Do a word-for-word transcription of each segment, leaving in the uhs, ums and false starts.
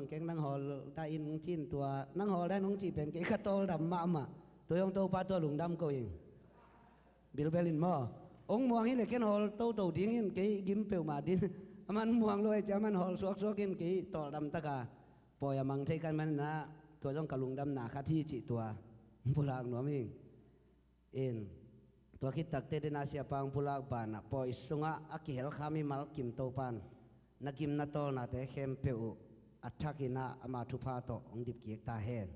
keng nang hawl dah in hong cin tua, nang hawl dah in hong cih pen kei ka tawldam mahmah. Tua zong Topa tua lungdam ko ing. Bilbel in maw. Hong muang hi le ken hawl toto ding in kei gim peuhmah din. Aman muang lo e ci aman hawl suaksuak in kei tawldam taka pawi a mang thei kan man inah tua zong ka lungdamna khat hi cih tua pulak nuam ing. In tua khit takte dena siapa hong pulak banah pawi sungah a kihel kha mimal kim Topan na gim na tawlnate khempeuh uh a thak inah ama thupha tawh hong dipkik ta hen.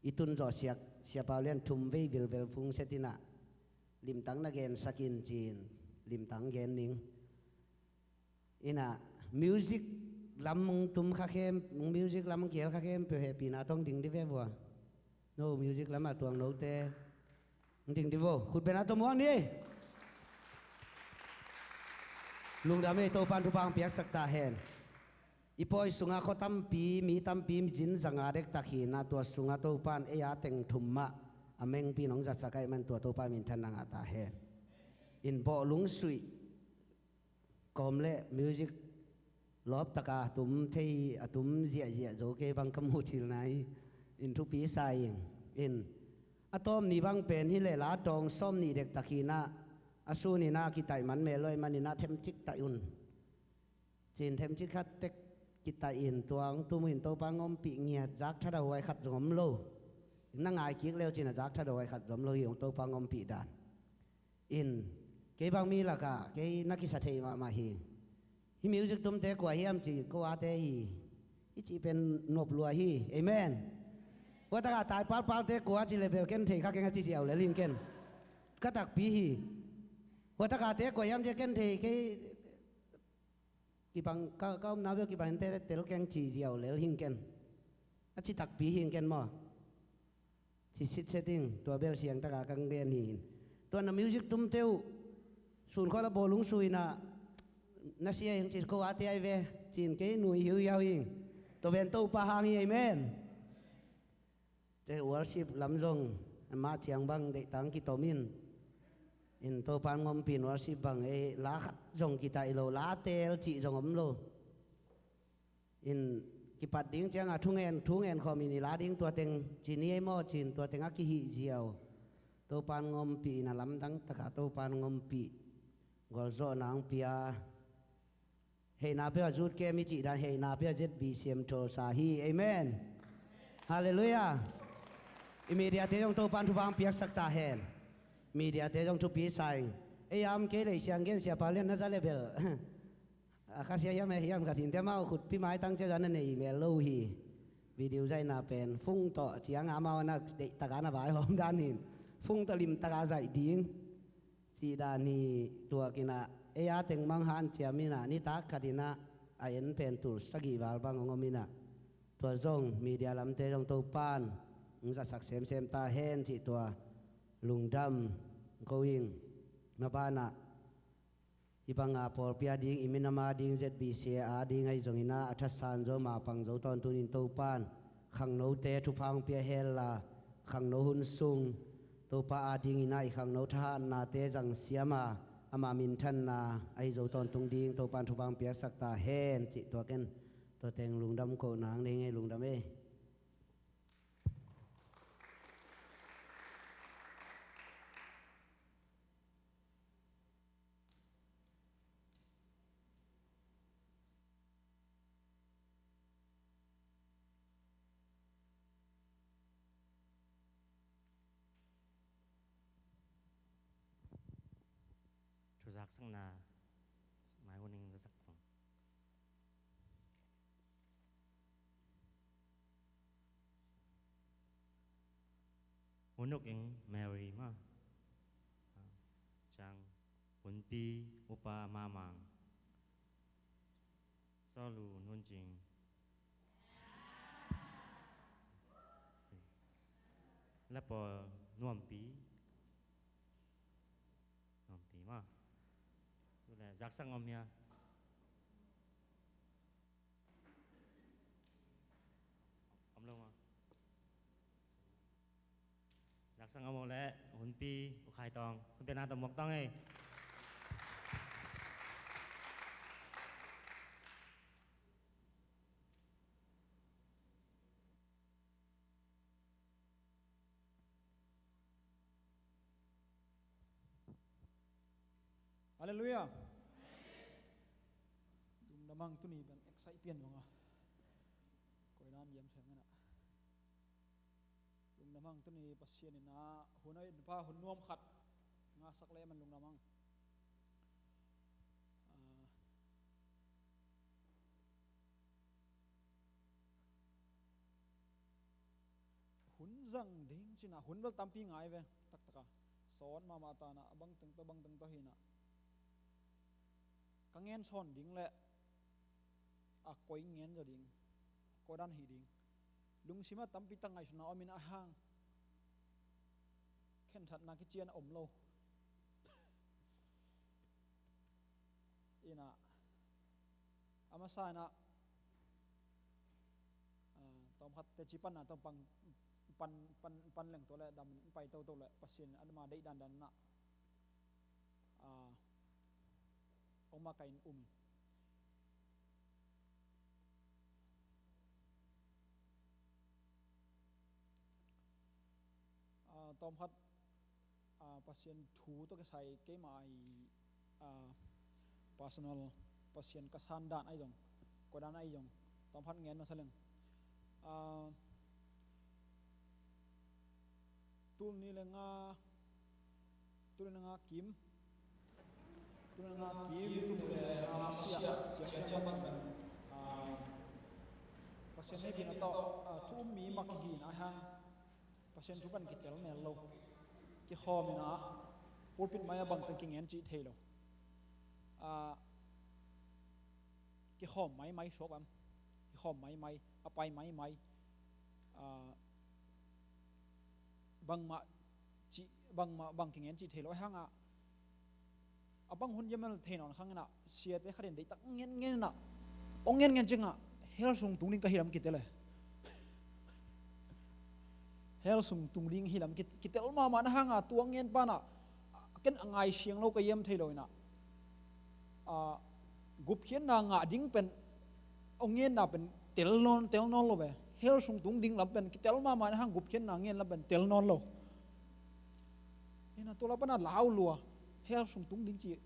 I tun zawh siak siapa lian thum vei vilvel phungset inah limtang na gensak in ci-in limtang gen ning. Inah music lam hong tum kha khem, music lam hong kihel kha khempeuh hehpihna tawh hong ding di ve vua. No music lamah tuang note hong ding di vo. Khut bena tawh muang ni. Lungdam ei, Topan thupha hong piaksak ta hen. I pawi sungah khua tampi, mi tampi, mi zin zanga dektak hi inah tua sungah Topan ei a teng thum mah a mengpi in hong zatsak ahih man tua Topa minthanna ngah ta hen. In bawh lungsuih kawm le music lawp taka a tum thei, a tum ziahziah zo kei bang ka muh thilna hi. In thupi sa ing. In a tawm ni bang pen hi le la tawng sawm nih dektak hi inah a sun inah kitaih man mel lo ahih man inah themcik taih un. Cin themcik khat tek kitaih in tua hong tum uh in Topa hong ompih ngiat, zak thadahuai khat zong om lo. Na ngai kik leu cin a zak thadahuai khat zong om lo hi hong Topa hong ompih dan. In kei bang mi lakah kei na kisa thei mahmah hi. Hih music tumte kua hiam ci ko ate hi. Hih cih pen nop lua hi. Amen. Hua taka tai palpalte kua ci le bel ken thei kha keng a ci ziau lel hing ken. Ka takpi hi. Hua takate kua hiam ci ken thei kei. Kibang ka, ka omna bel kibang hinte tel keng ci ziau lel hing ken. A ci takpi hing ken maw. Ci sitset ding tua bel siang taka kang gen hi in. Tua na music tumte uh sun khawla bawlung su inah na sia hing ci ko ate ai ve cin kei nui hiuhiau hing. Tua ben Topa hang hi. Amen. Te worship lam zong amah ciang bang deihtang kitom in. In Topan ngompin worship bang ei la khat zong kitaih lo, la tel cih zong om lo. In kipat ding cianga thungen, thungen khawm in i la ding tua teng ci ni ei maw cin tua teng a kihih ziau. Topan ngompih in a lamdang taka Topan ngompih. Gualzawhna ang pia. Heihna pia zut kem i cih dan heihna pia Z B C M tholsa hi. Amen. Halleluiah. I mediate zong Topan thupha ang piaksak ta hen. Mediate zong thupi sa ing. Ei am kei lei siang gen siapa lian na za le bel. A kha sia hiam e hiam khat hinte mau khutpi maitang cia zan a nei mel lo hi. Video zaihna pen fung tawh cianga mau na deih taka na vaihawm dan hin. Fung tawh lim taka zaih ding. Cih dan hi tuak inah ei a teng mang hanciam inah nitak khat inah a en pen tul sagih val bang hong om inah tua zong media lamte zong Topan hong zasak semsem ta hen cih tua lungdam ko ing. Mabanah i banga pawlpi a ding i minam a ding Z B C A a ding ahi zong inah a thatsan zo mapang zo tawntung in Topan khangnote thupha hong pia hella khangno hun sung Topa a ding inah i khangno thahatnate zangsiam a ama minthanna ahi zo tawntung ding Topan thupha hong piaksak ta hen cih tua ken tua teng lungdam kohna ang nei ngei lungdam ei. Thu zaksakna mai hun ing zasak pang. Hun uk ing Mary ma. Cang hunpi upa mamang. Solu nuncing. Lapaw nuampi. Nuampi ma. Tule zaksak ngom hia. Om lo ma. Zaksak ngom le hunpi ukhai tong. Khutbena tong mok tong ei. Halleluiah. Lungdam hang, tuni bang excite pian bang a. Koi dan hiam thei ngen ah. Lungdam hang, tuni Pasian in ah hun a in pa hun nuam khat ngasak le man lungdam hang. Ah, hun zang ding ci-in ah hun bel tampi ngai ve, taktak a. Sawt mahmah ta in ah, a bang teng tawh, bang teng tawh hi in ah. Ka ngen sawn ding leh a koi ngen zaw ding, a koi dan hih ding. Lungsim ah tampi tak ngaihsutna om in ah hang. Khentatna kician a om lo. In ah, a masa in ah, ah, tawm khat teci panna tawm pan, pan, pan, pan leng tua leh dam in pai toto leh Pasian in ama deih dandan in ah, ah, hong makaih in um in. Ah, tawm khat, ah, Pasian thu tawh kisai keimah ai, ah, personal, Pasian ka san dan ahi zong, koi dan ahi zong, tawm khat ngen nuam sa leng. Ah, tul nih le nga, tul nih le nga kim, tul nih le nga kim, tul nih le nga masiah ciang ciang bang bang, ah, Pasian hehpihna tawh, ah, thu um mi mah kihi in ah hang. Pasian thu pan kitel mel lo. Kikhawm in ah, pulpit mai ah bang teng kingen cih thei lo. Ah, kikhawm maimai suak lam. Kikhawm maimai, a pai maimai. Ah, bangmah cih, bangmah, bang kingen cih thei lo. Ahi hang ah, a bang hun hiam thei nawn kha in ah, siate khat in deihtak ngen ngen in ah, hong ngen ngen ciang ah, hell sung tung ding ka hi lam kitel e. Hell sung tung ding hi lam ki-, kitel mahmah in ah hang ah, tua ngen pa in ah, ken a ngai siang lo ka hiam thei lo in ah. Ah, gupkhiatna ngah ding pen, hong ngenna pen tel nawn, tel nawn lo ve. Hell sung tung ding lam pen kitel mahmah in ah hang, gupkhiatna ngen lam pen tel nawn lo. Hi in ah tua lak pan ah lau lua. Hell sung tung ding ci,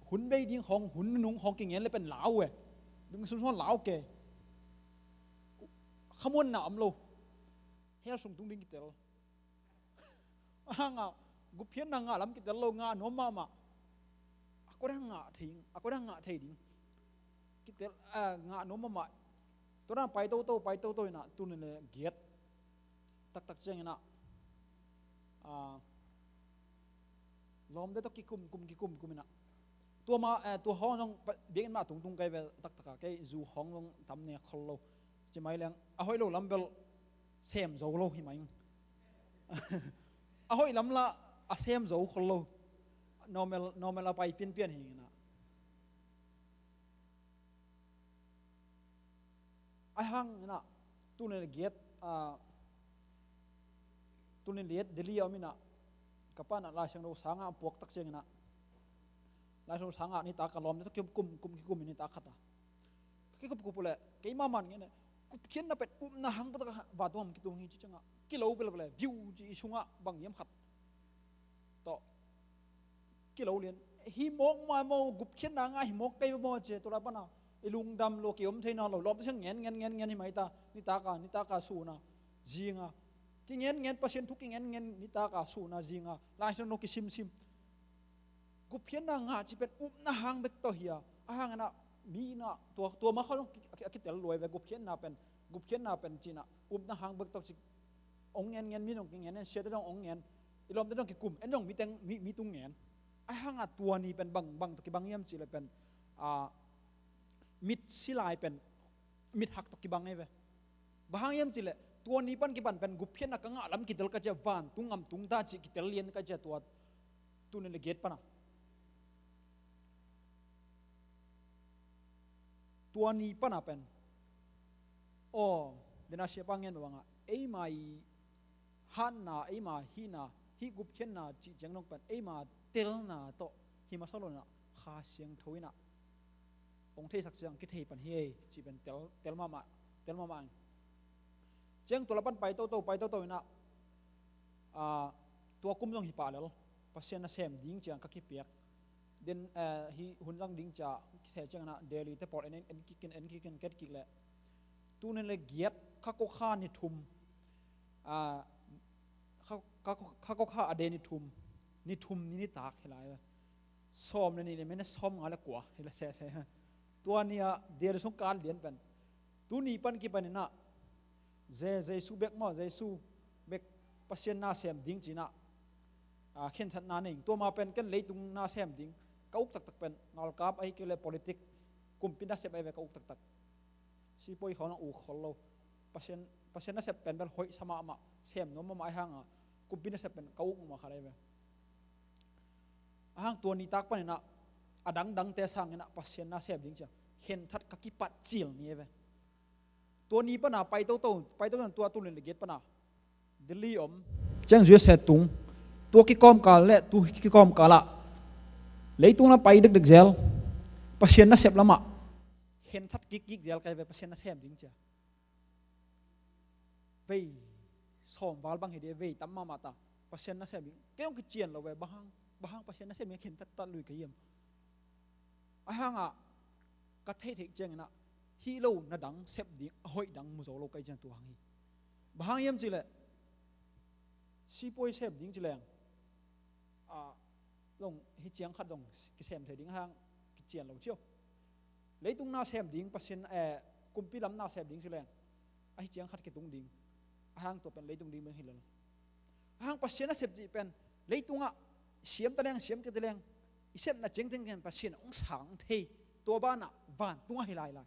hun bei ding khawng, hun nunung khawng kingen le pen lau e. Ding sunsuan lau ke. Khamuanna om lo. Hell sung tung ding kitel. Ahi hang ah, gupkhiatna ngah lam kitel lo, ngah nuam mahmah. A koi dan ngah thei, a koi dan ngah thei ding. Kitel, ah, ngah nuam mahmah. Tua dan pai toto, pai toto in ah, tul nih le giat taktak ciang in ah, ah, lawmte tawh kikum, kum, kikum, kum in ah. Tua mah, eh, tua khawng zong pa-, biakinn mah tungtung kai vel taktak a, kei zu khawng zong tam nek khol lo. Ci mai leng, a hoih lo lam bel sem zo lo hi mai. A hoih lam lah a sem zo khol lo. Normal, normal a pai pianpian hi in ah. Ahi hang in ah, tul nih le giat, ah, tul nih le giat Delhi a om in ah, ka pa in ah Lai Siangtho sang ah a puak tak ciang in ah, Lai Siangtho sang ah nitak a lawmte tawh kikum, kum, kikum in nitak khat ah. Ka kikup kup uh leh, keimah man ngen e, gupkhiatna pen upna hang bek tak a vantung gam kitung hi ci ciang ah, kilo velvel e, view ci i sungah bang hiam khat tawh kilo lian. Hi mawk mah maw, gupkhiatna ngah hi mawk kei maw ci, tua lak pan ah i lungdam lua, kiom thei nawn lo. Lawmte siang ngen, ngen, ngen, ngen hi mai ta, nitak a, nitak a sun a, zing a. Kingen, ngen, Pasian thu kingen, ngen, nitak a sun a, zing a. Lai Siangtho kisim, sim. Gupkhiatna ngah cih pen upna hang bek tawh hi a. Ahi hang in ah, mi in ah, tua, tua mah khawng a ki-, a kitel lua ve, gupkhiatna pen, gupkhiatna pen ci in ah, upna hang bek tawh ci. Hong ngen ngen, mi zong kingen ngen, siate zong hong ngen. I lawmte zong kikum, en zong mi teng, mi, mi tung ngen. Ahi hang ah tua ni pen bang, bang tawh kibang hiam cih leh pen, ah, mit si lai pen, mit hak tawh kibang hi ve. Bang hang hiam cih leh, tua ni pan kipan pen gupkhiatna ka ngah lam kitel ka ci a, vantung gam tung ta cih kitel lian ka ci a, tua tul nih le giat pan ah. Tua ni pan ah pen, aw, den a siapa ngen bang ah, eima i hatna, eima hihna, hih gupkhiatna cih ciang dong pen eima telna tawh hi masa lo in ah, Kha Siangtho in ah hong theisak ciang kithei pan hi ei cih pen tel, tel mahmah, tel mahmah ing. Ciang tua lak pan pai toto, pai toto in ah, ah, tua kum zong hi pah lel, Pasian nasem ding ciang ka kipiak. Den, eh, hi hun zang ding cia kithei ciangin ah Delhi te pawl en, en, en kik in, en kik in, ket kik leh, tu ni le giat, kha kua kha ni thum, ah, kha, kha, kha kua kha a de ni thum, ni thum ni nitak hi lai ve. Sawm le nih le minute sawm nga le kua hi lai sese. Tua ni-a Delhi sung kal lian pen, tuni pan kipanin ah Je-, Jesu bek maw, Jesu bek Pasian nasem ding ci-in ah, a, khenthatna nei ing. Tua ma pen ken leitung nasem ding ka uk taktak pen, ngalkap ahi kei le politic, kumpi nasep ahi ve ka uk taktak. Sipuai khawng a uk khol lo. Pasian, Pasian nasep pen bel hoih sa mahmah, sem nuam mahmah ahi hang a, kumpi nasep pen ka uk mahmah khat ahi ve. Ahang tua nitak panin ah, a dangdangte sangin ah Pasian nasem ding ci-a khenthat ka kipat cil ni ahi ve. Tua ni pana pai toto, pai toto, tua tul nih le giat pana Delhi om, ciang U S A tung, tua kikawmkal le tu kikawmkal ah leitung lam pai dekdek zel, Pasian nasep lamah khenthat kikkik zel ka hi ve, Pasian nasem ding ci-a. Vei sawm val bang hi ding, vei tam mahmah ta, Pasian nasem ding. Kei hong kician lo ve, bang hang, bang hang Pasian nasem ding khenthat ta lui ka hiam? Ahi hang a, ka theihtheih ciangin ah, hih lo na dang sep ding, a hoih dang mu zo lo ka hih ciang tua hang hi. Bang hang hiam cih leh, sipuai sep ding ci leng, a, zong hih ciang khat zong kisem thei ding, ahi hang kician lo cio. Leitung nasem ding, Pasian, eh, kumpi lam nasem ding ci leng, a hih ciang khat kitung ding, ahi hang tua pen leitung ding bek hi lel. Ahi hang Pasian nasep cih pen, leitungah siam ta leng, siam kei ta leng, i sepna ciangteng ken Pasian hong sang thei. Tua banah vantung ah hi lailai.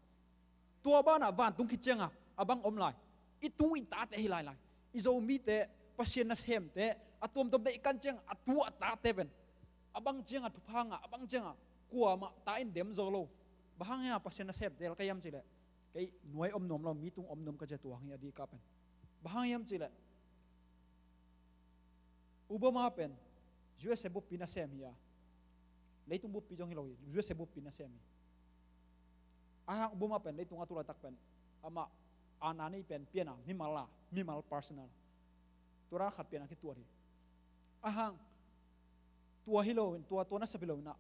Tua banah vantung khit ciangah a bang om lai? I tu i tate hi lailai. I Zomite, Pasian nasemte, a tuamtuamte i kan ciangah a tu a tate pen, a bang ciangah thupha ngah, a bang ciangah kuamah ta in dem zo lo. Bang hang hiam Pasian nasemte ka hiam cih leh, kei nuai om nuam lo, mi tung om nuam ka ci-a tua hang hi a, a dika pen. Bang hang hiam cih leh, Obama pen U S A buppi nasem hi a, leitung buppi zong hi lo hi, U S A buppi nasem hi. Ahi hang Obama pen leitungah tu laitak pen, amah aana nei pen pian a, mimal a, mimal, personal, tua dan khat pian a kituat hi. Ahi hang tua hi loin, tua, tua nasep hi loin ah,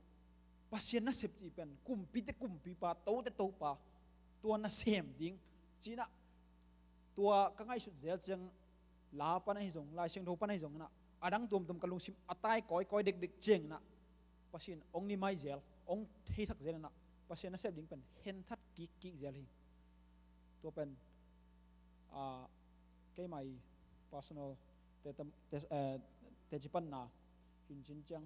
Pasian nasep cih pen kumpite kumpipa, tote topa, tua nasem ding ci-in ah, tua ka ngaihsut zel ciang, la pan ahi zong, Lai Siangtho pan ahi zongin ah, a dang tuamtuam ka lungsim a tai kawikawi dekdek ciangin ah, Pasian hong ni mai zel, hong theisak zel in ah, Pasian nasep ding pen khenthat kikkik zel hi. Tua pen, ah, keimah personal te, te, te, eh, teci panna hi cin ciang,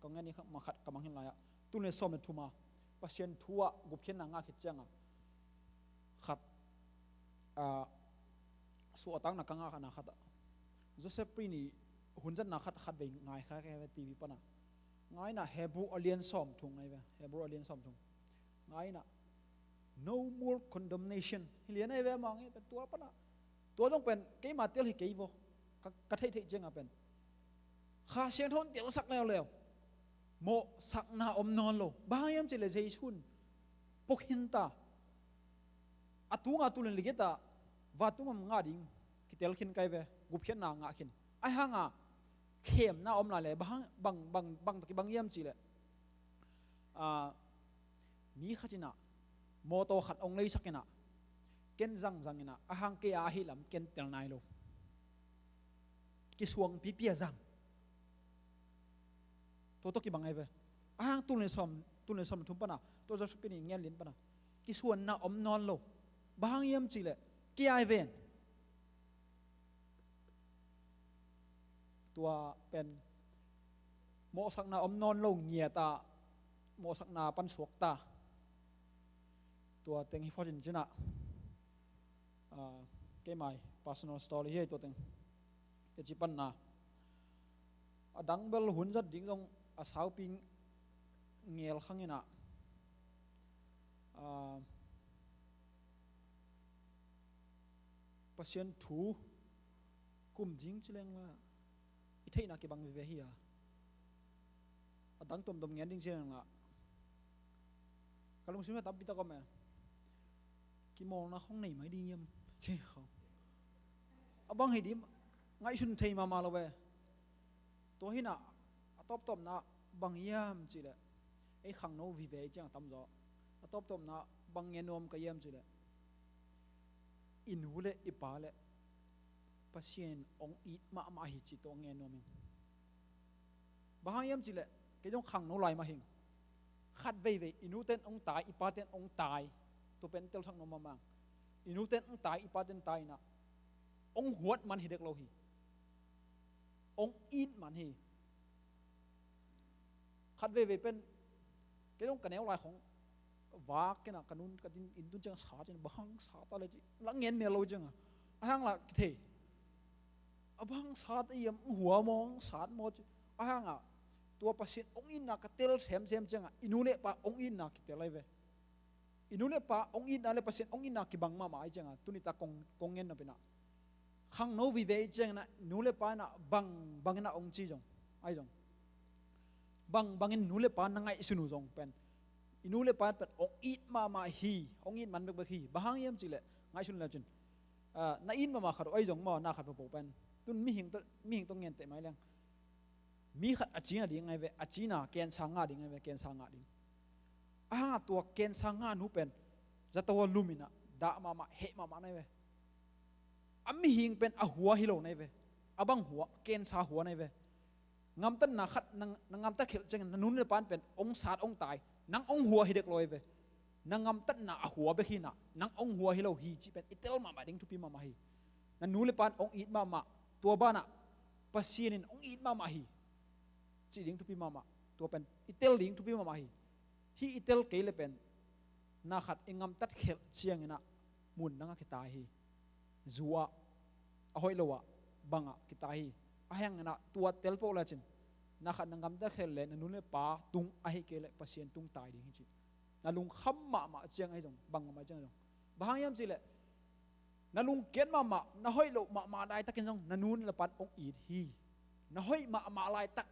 ka ngen i kha, ma khat ka mang hi lai ah, tul nih le sawm le thum a Pasian thu ah gupkhiatna ngah khit ciangah, khat, ah, suahtakna ka ngah khatna khat ah, Joseph Prince ii hun zatna khat, khat vei ngai kha ka hi ve, T V panah. Ngai in ah Hebrew a lian sawmthum ngai ve, Hebrew a lian sawmthum. Ngai in ah, "No more condemnation." Hi lian ahi ve, amah ngai pen tua panah. Tua zong pen keima tel hi kei vaw. Ka, ka theihtheih ciangah pen, Kha Siangtho in telsak leuleu, mawhsakna om nawn lo. Bang hang hiam cih leh Jesu in pua khin ta, a tunga tul nih le giat ah vantung gam ngah ding kitel khin ka hi ve, gupkhiatna ngah khin. Ahi hang a, khemna om lai leh, bang, bang, bang, bang tawh kibang hiam cih leh, ah, mi khat in ah mawtaw khat hong leisak in ah, ken zangzang in ah, ahi hang kei a ahih lam ken tel nai lo, kisuang pipi a zang. Tua tawh kibang ahi ve. Ahi hang tul nih le sawm, tul nih le sawm le thum panah, tua Joseph Prince ii ngen lian panah, kisuanna om nawn lo. Bang hang hiam cih leh, kei a hi ven. Tua pen mawhsakna om nawn lo, ngiat a, mawhsakna pan suak ta. Tua teng hi phot in cin ah, ah, keimah personal story hi, tua teng. Teci panna. A dang bel hun zat ding zong a saupi ngel khang in ah, ah, Pasian thu kum ding ci leng la, i theihna kibang veve hi a. A dang tuamtuam ngen ding ci leng la, ka lungsim ah tampi tak om e. Kimawlna khong nei mai ding hiam ci khong. A bang hi ding ngaihsun thei mahmah lo e. Tua hi in ah, a tawptawpna bang hiam cih leh, Ei khangno vive i ciang a tamzaw. A tawptawpna bang ngen nuam ka hiam cih leh, i nu le i pa le Pasian in hong it mahmah hi cih tawh ngen nuam ing. Bang hang hiam cih leh, kei zong khangno lai mah hing. Khat veivei i nute in hong tai, i pate in hong tai. Tua pen telsak nuam mahmah. I nute in hong tai, i pate in tai in ah, hong huat man hi dek lo hi. Hong it man hi. Khat veivei pen, kei zong ka neu lai khong vak kei in ah, ka nun ka din inn tun ciang sat in, bang hang sat a le ci, la ngen mel lo ciang a, a hang la kithei. A bang hang sat a hiam, hua maw, sat maw ci. A hang ah, tua Pasian hong itna ka tel semsem ciang a, i nu le pa hong itna kitel ahi ve. I nu le pa hong itna le Pasian hong itna kibang mahmah ahih ciangin, tuni tak kong, kong ngen nop in ah, khangno vive ahih ciangin ah, nu le pa in ah bang bangin ah hong ci zong, ahi zong, bang bangin nu le pa na ngaihsun uh zong pen, i nu le pa pen hong it mahmah hi, hong it man bekbek hi. Bang hang hiam cih leh, ngaihsun le cin, ah, na it mahmah khat uh ahi zong maw, na khat peuhpeuh pen, tun mihing tawh, mihing tawh ngen teh mai leng, mi khat a cina ding ahi ve, a cina cancer ngah ding ahi ve, cancer ngah ding. A hang a tua cancer ngah nu pen zato a lum in ah, dah mahmah, heh mahmah na hi ve. A mihing pen a hua hi lo na hi ve. A bang hua, cancer hua na hi ve. Ngamtatna khat na, na ngamtat khialh ciangin, na nu le pa in pen hong sat hong tai, nang hong hua hi dek lo hi ve. Na ngamtatna a hua bek hi in ah, nang hong hua hi lo hi cih pen i tel mahmah ding thupi mahmah hi. Na nu le pa in hong it mahmah, tua banah Pasian in hong it mahmah hi cih ding thupi mahmah. Tua pen i tel ding thupi mahmah hi. Hih i tel kei le pen, na khat i ngamtat khialh ciangin ah, mun dang ah kitai hi. Zu ah, a hoih lo ah, bang ah kitai hi. A hang in ah tua tel peuh le cin, na khat na ngamtat khialh le, na nu le pa tung ahih kei le Pasian tung tai ding hi ci. Na lungkham mahmah ciang ahi zong, bang mahmah ciang ahi zong, bang hang hiam cih leh, na lungkiat mahmah, na hoih loh mahmah laitakin zong, na nu le pa in hong it hi. Na hoih mahmah laitak,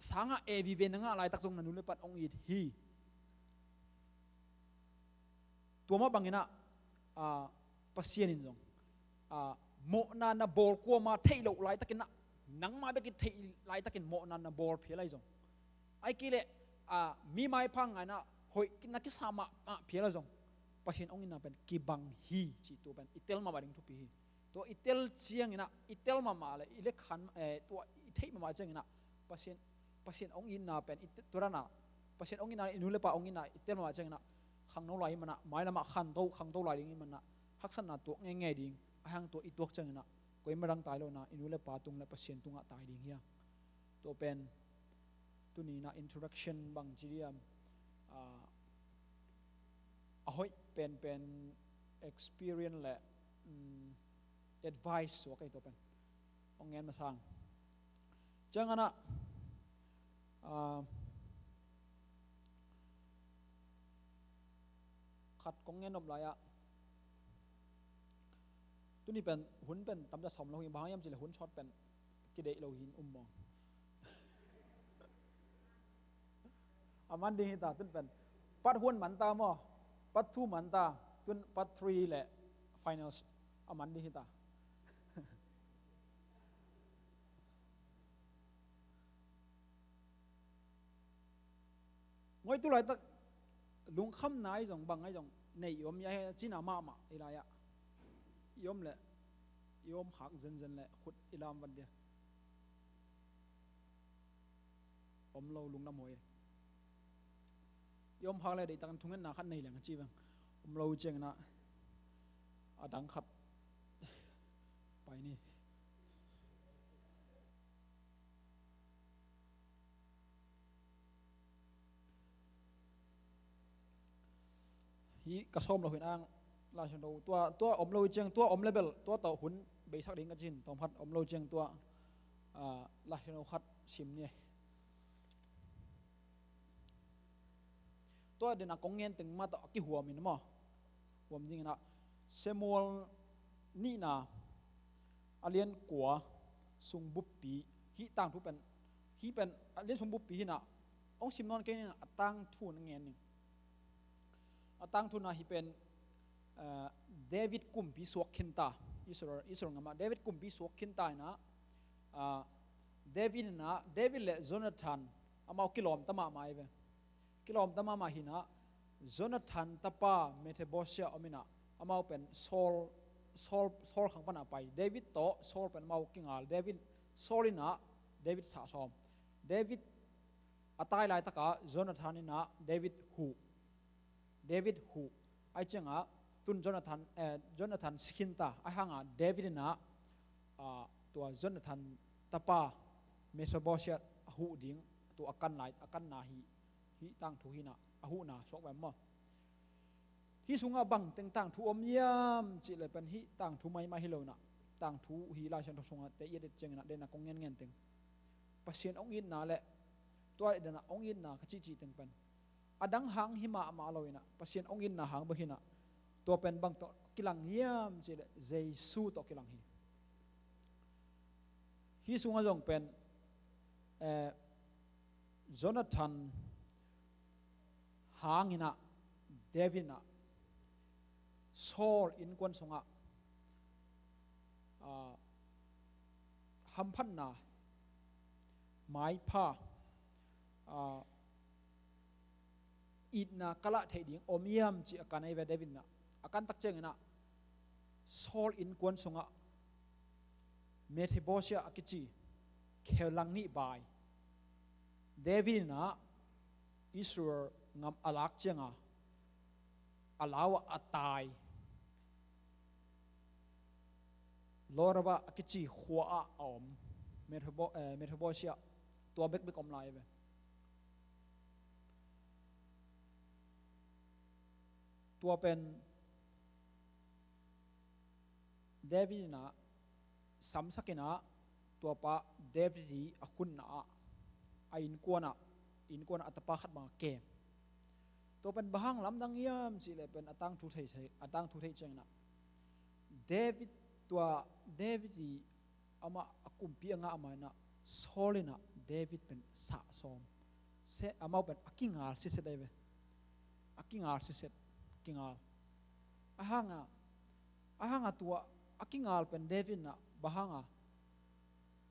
sang ah A V V na ngah laitak zong, na nu le pa in hong it hi. Tua mah bangin ah, ah, Pasian in zong, ah, mawhna na bawl kuama theih loh laitakin ah, nangmah bek in theih laitakin mawhna na bawl phial ahi zong, ahih kei leh, ah, mi maipha ngaihna hoih na kisa mahmah phial ahi zong, Pasian hong itna pen kibang hi cih tua pen i tel mahmah ding thupi hi. Tua i tel ciangin ah, i tel mahmah le, i le khan, eh, tua i theih mahmah ciangin ah, Pasian, Pasian hong itna pen i te-, tua dan ah, Pasian hong itna, i nu le pa hong itna i tel mahmah ciangin ah, khangno lai ahih manin ah, mailam ah khanto, khangto lai ding ahih manin ah, haksatna tuak ngeingei ding, a hang tua i tuak ciangin ah, koimah dang tai lo in ah, i nu le pa tung le Pasian tungah tai ding hi hang. Tua pen, tuni in ah introduction bang ci diam, ah, a hoih penpen experience le, mm, advice suak ahi tua pen. Hong ngen masang. Ciangin ah, ah, khat kong ngen nop lai ah, tuni pen, hun pen tamta sawm lo hi, bang hang hiam cih leh hun sawt pen kideih lo hi in um maw. A man ding hi ta, tun pen. Part one man ta maw. Part two man ta. Tun part three le finals a man ding hi ta. Ngoi tu laitak lungkhamna ahi zong, bang ahi zong, nei i om, i a cina mahmah i lai ah. I om le, i om khak zenzen le khut i lam vat dia. Om lo lungdam huai. I om khak le deihtakin thungetna khat nei leng a ci veng. Om lo ciangin ah, a dang khat pai ni. Hih ka sawm lo hi in ang, Lai Siangtho tua, tua om lo ciang, tua om level, tua tawh hun beisak ding ka ci hi in, tawm khat om lo ciang tua, ah, Lai Siangtho khat sim ni. Tua dena kong ngen teng mah tawh a kihuam in maw. Huam ding in ah, Samuel nihna a lian kua sung buppi, hih tangthu pen, hih pen a lian sung buppi hi in ah, hong sim nawn kei ning, a tangthu na ngen ning. A tangthu na hih pen, eh, David kumpi suak khin ta, Israel, Israel gam ah David kumpi suak khin ta in ah, ah, David in ah, David le Jonathan, amau kilawm ta mahmah hi ve. Kilawmta mahmah hinah, Jonathan tapa Mephibosheth om inah, amau pen Saul, Saul, Saul khang panah pai. David tawh Saul pen amau kingal. David, Saul inah David sah sawm. David a tai laitakah Jonathan inah David huh. David huh. Ai ciangah tun Jonathan, eh, Jonathan si khinta. Ai hangah David inah, ah, tua Jonathan tapa Mephibosheth a huh ding, tua a kan lai, a kanna hi, hih tangthu hinah a huhna suak ven maw? Hih sungah bangteng tangthu om hiam cih le pen hih tangthu maimai hi lo inah, tangthu hih Lai Siangtho sungah te i et cianginah denah kong ngen ngen teng, Pasian hong itna le tua denah hong itna ka cihcih teng pen a dang hang hi mahmah lo inah, Pasian hong itna hang bek hinah, tua pen bang tawh kilang hiam cih le Jesu tawh kilang hi. Hih sungah zong pen, eh, Jonathan hang inah David inah Saul innkuan sungah, ah, hamphatna, maipha, ah, itna ka lah theih ding om hiam cih a kan ahi ve David inah. A kan tak cianginah Saul innkuan sungah Mephibosheth a kici khelang nih bai David inah Israel gam a lak cianga a lau ah a tai Lo-debar a kici khua ah a om Mephibo-, eh, Mephibosheth, tua bekbek om lai ve. Tua pen David inah samsak inah, tua pa David i a khutna ah, a innkuan ah, innkuan ah a tapa khat bang a kem. Tua pen bang hang lamdang hiam cih leh pen a tangthu thei, thei, a tangthu theih ciang inah David, tua David i amah a kumpi a ngah mah inah Saul inah David pen sah sawm. Se, amau pen a kingal siset ahi ve. A kingal siset, kingal. A hang a, a hang a tua a kingal pen David inah bang hang a,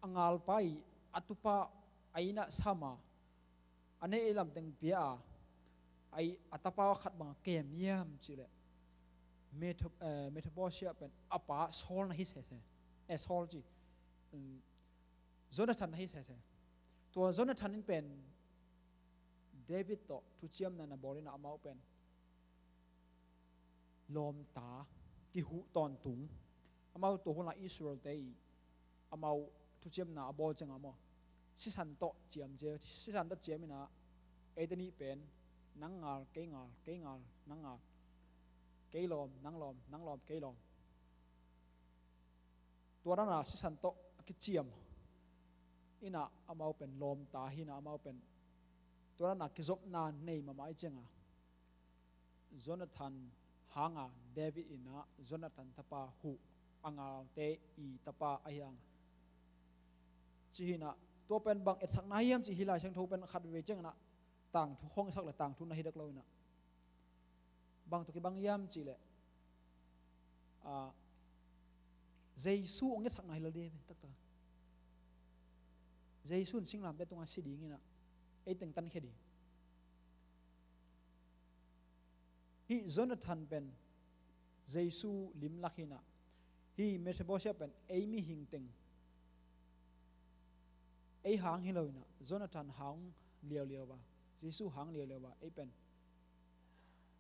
a ngalpa i a tupa a inn ah sam a, a neih lamteng pia a, a i a tapa khat bang a kem hiam cih leh Mephi-, eh, Mephibosheth pen a pa Saul na hi sese. Eh, Saul ci. Um, Jonathan na hi sese. Tua Jonathan in pen David tawh thuciamna na bawl inah amau pen lawmta kihuh tawntung. Amau tua hun lai Israel-te i amau thuciamna a bawl ciangah maw, sisan tawh ciam cia, sisan tawh ciam inah eite nih pen nang ngal, kei ngal, kei ngal, nang ngal, kei lawm, nang lawm, nang lawm, kei lawm. Tua dana sisan tawh a kiciam inah amau pen lawmta hi inah amau pen tua dana kizopna nei mahmah i cianga Jonathan hanga David inah Jonathan tapa huh, a ngalte i tapa ahi hanga ci hi inah, tua pen bang etsakna hiam cih hi Lai Siangtho pen khat veve ciang inah tangthu hong etsak le tangthu na hi dek lo inah bang tawh kibang hiam cih leh, ah, Jesu hong etsakna hi lo ding ve taktak. Jesu in singlamteh tungah si ding inah ei teng tankhia ding. Hih Jonathan pen Jesu limlak hi inah, hih Mephibosheth pen ei mihing teng, ei hang hi lo inah Jonathan hang liauliau a, Jesu hang liauliau a, ei pen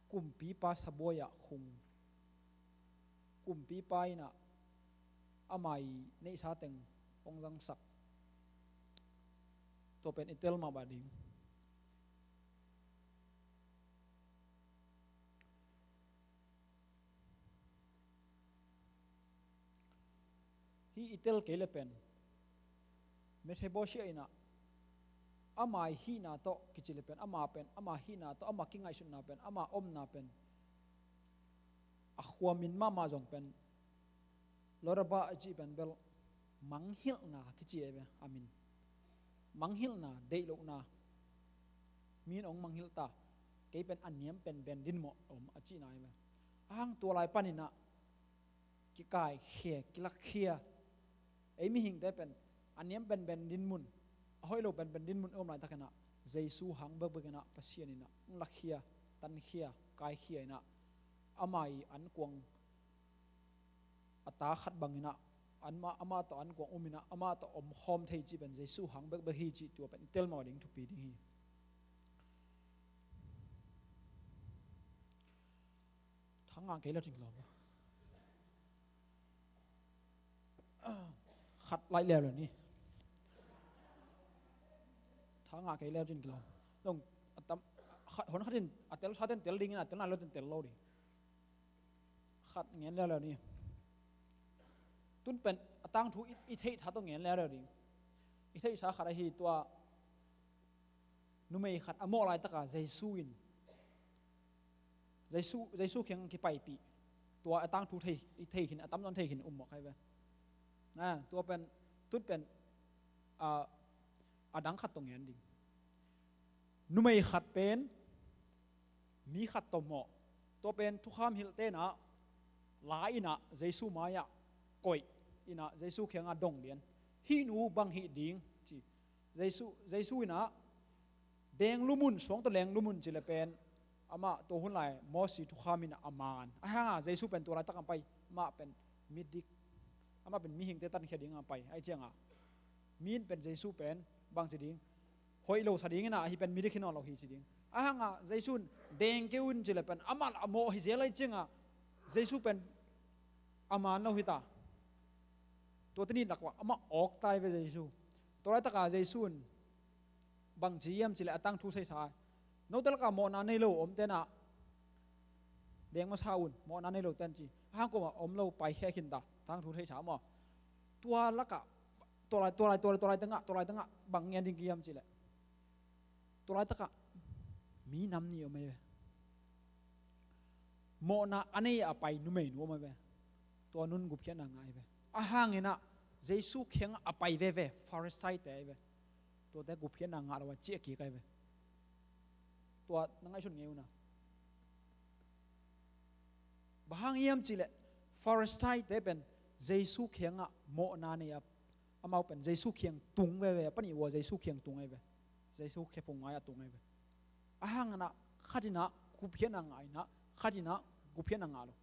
kumpipa sabuai ah khung, kumpipa inah ama i neihsa teng hong zangsak. Tua pen i tel mahmah ding. Hih i tel kei le pen Mephibosheth inah ama i hihna tawh kici le pen, ama pen, ama hihna tawh, ama kingaihsutna pen, ama omna pen, a khua min mahmah zong pen Lo-debar a cih pen bel manghilhna kici ahi ve a min. Manghilhna, deih lohna. Mi in hong manghilh ta, kei pen a niam penpen din mawh om a cihna ahi ve. A hang tua lai pan inah kikaikhia, kilakkhia. Ei mihingte pen a niam penpen dinmun, a hoih lo penpen dinmun i om laitak inah Jesu hang bekbek in ah Pasian in ah lakhia, tankhia, kaikhia in ah ama i ankuang a ta khat bangin ah ama, ama tawh ankuang um in ah ama tawh omkhawm thei cih pen Jesu hang bekbek hi cih tua pen i tel mawh ding thupi ding hi. Thangah kei le cin kilawm. Khat laih leuleu ni. Thangah kei le cin kilawm. Dong a tam, khat, hon khat in a tel sa ten tel ding in a tel nai lo ten tel lo ding. Khat ngen leuleu ni. Tun pen a tangthu i, i theih tha tawh ngen leuleu ding. I theihsa khat ahi tua numei khat a mawh laitaka Jesu in, Jesu, Jesu kiang kipaipih. Tua a tangthu thei, i thei khin, a tamzaw thei khin um mawh khai ve. Na, tua pen, tut pen, a, a dang khat tawh ngen ding. Numei khat pen mi khat tawh mawh. Tua pen thukham hilhte in ah la in ah Jesu mai-ah koih in ah Jesu kiangah dong lian. Hih nu bang hih ding ci. Jesu, Jesu in ah deng lumun, suang tawh leng lumun ci le pen amah tua hun lai Mosi thukham in ah a man. Ahi hangah Jesu pen tua laitak a pai, amah pen midik, amah pen mihingte tankhia dingah pai. Ahi ciangah mi in pen Jesu pen bang ci ding, hoih lo sa ding in ah, ahi pen midik hi nawn lo hi ci ding. Ahi hangah Jesu in deng kei un ci le pen amah a mawh hi zel ahi ciangah Jesu pen a man lo hi ta. Tua teni lak uah amah awk tai ve Jesu. Tua laitakah Jesu in bang ci hiam ci le a tangthu theihsa, note lakah mawhna nei lo omte in ah deng masa un, mawhna nei lo ten ci. Ahi hang kuamah om lo, paikhia khin ta, tangthu theihsa maw. Tua lakah, tua lai, tua lai, tua lai, tua lai tengah, tua lai tengah bang ngen ding kiam ci le, tua laitakah mi nam nih om ahi ve. Mawhna a nei a pai numeinu om ahi ve. Tua nun gupkhiatna ngah ahi ve. Ahi hangin ah Jesu kiangah a pai veve Farisaite ahi ve. Tuate gupkhiatna ngah lo a ciah kik ahi ve. Tua na ngaihsun ngei un ah. Bang hang hiam ci le Farisaite pen Jesu kiangah mawhna nei a, amau pen Jesu kiang tung veve, a panih ua Jesu kiang tung ahi ve. Jesu khephung mai-ah tung ahi ve. Ahi hangin ah khat in ah gupkhiatna ngah in ah khat in ah gupkhiatna ngah lo.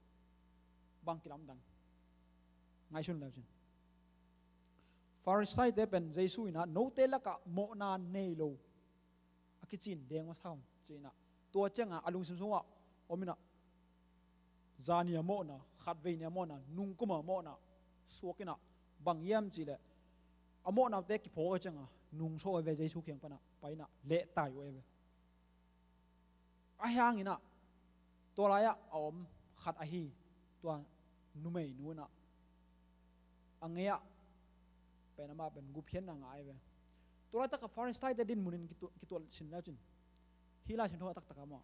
Bang kilamdang. Ngaihsun leu cin. Farisaite pen Jesu in ah note lakah mawhna nei lo a kicin deng masa un ci in ah, tua ciangah a lungsim sungah om in ah, zani a mawhna, khatvei ni a mawhna, nungkum a mawhna suak in ah, bang hiam ci le a mawhnate kiphawk ahi ciangah nung sawh ahi ve Jesu kiang pan ah, pai in ah lehtai uh ahi ve. Ahi hangin ah tua lai-ah a om khat ahi tua numeinu in ah a ngei-ah pen amah pen gupkhiatna ngah ahi ve. Tua laitakah Farisaite dinmun in kitu-, kituat sin leu cin. Hih Lai Siangtho a taktak ah maw,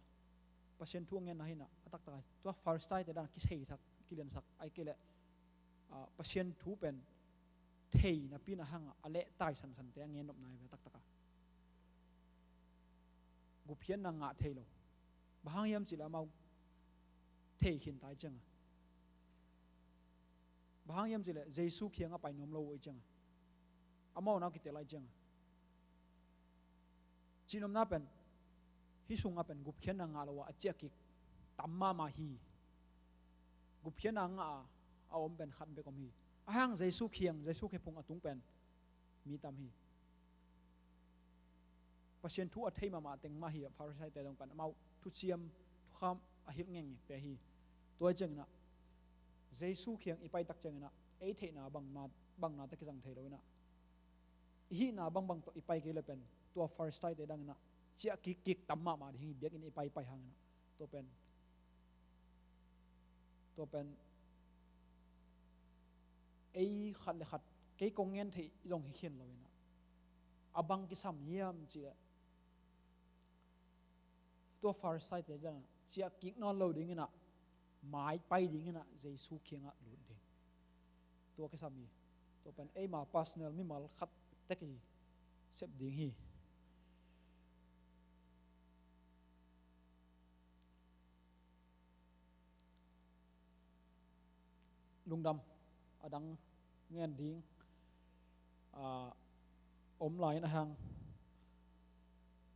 Pasian thu a ngenna hi in ah a taktak ah tua Farisaite dan kisei thak, kiliansak, ahih kei leh, ah, Pasian thu pen thei napi in ah hang a lehtai sansante a ngen nopna ahi ve a taktak ah. Gupkhiatna ngah thei lo. Bang hang hiam ci le amau thei khin ta ahi ciangah. Bang hang hiam ci le Jesu kiangah pai nuam lo uh ahi ciangah. Amau na kitel ahi ciangah. Cihnopna pen hih sungah pen gupkhiatna ngah lo a a ciah kik tam mahmah hi. Gupkhiatna ngah a a om pen khat bek om hi. Ahi hang Jesu kiang, Jesu khephung a tung pen mi tam hi. Pasian thu a thei mahmah teng mah hi a, Farisaite dong pan amau thuciam, thukham a hilh ngekngekte hi. Tua hi ciangin ah Jesu kiang i pai tak ciangin ah ei theihna bang na, bang na tawh kizang thei lo in ah, i hihna bangbang tawh i pai kei le pen tua Farisaite dangin ah ciah kikkik tam mahmah ding hi, biakinn i paipai hangin ah. Tua pen, tua pen ei khat le khat, kei kong ngen theih zong hi khian lo in ah, a bang kisam hiam cih leh tua Farisaite zong ciah kik nawn lo ding in ah, mai pai ding in ah, Jesu kiangah lut ding. Tua kisam hi. Tua pen eima personal mimal khat tek i sep ding hi. Lungdam, a dang ngen ding, ah, om lai in a hang.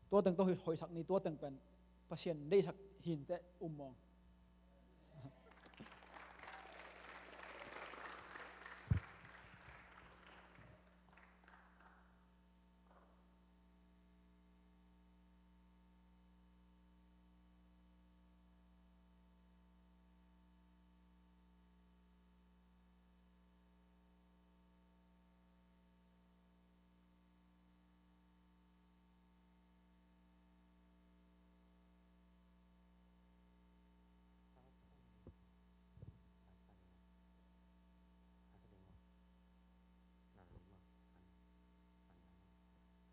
Tua teng tawh hoih, hoihsak ni, tua teng pen Pasian deihsak hinteh um mawng.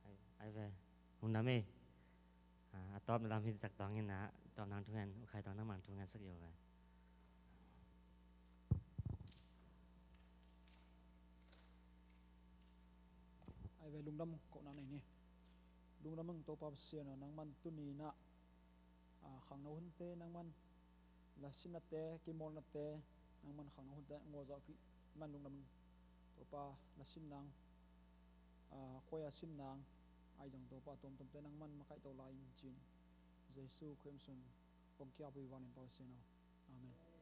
Ai, ai ve, hong nam ei. A, a tawpna lam hi zak tawng in a, tawp nang thu ngen, u khai tawng nang mang thu ngen sak yo ve. Ai ve, lungdam kohna nei ni. Lungdam ing Topa Pasian aw, nangman tuni in a, a, khangno hunte nangman, lasinnate, kimawlnate, nangman khangno hunte ngawzawhpih man lungdam ing. Topa lasin nang, a, khuaia sin nang, ai zong Topa tuamtuamte nangman makaihto lai in cin. Jesu Khrist min suang kong kiapi vanin Pasian aw. Amen.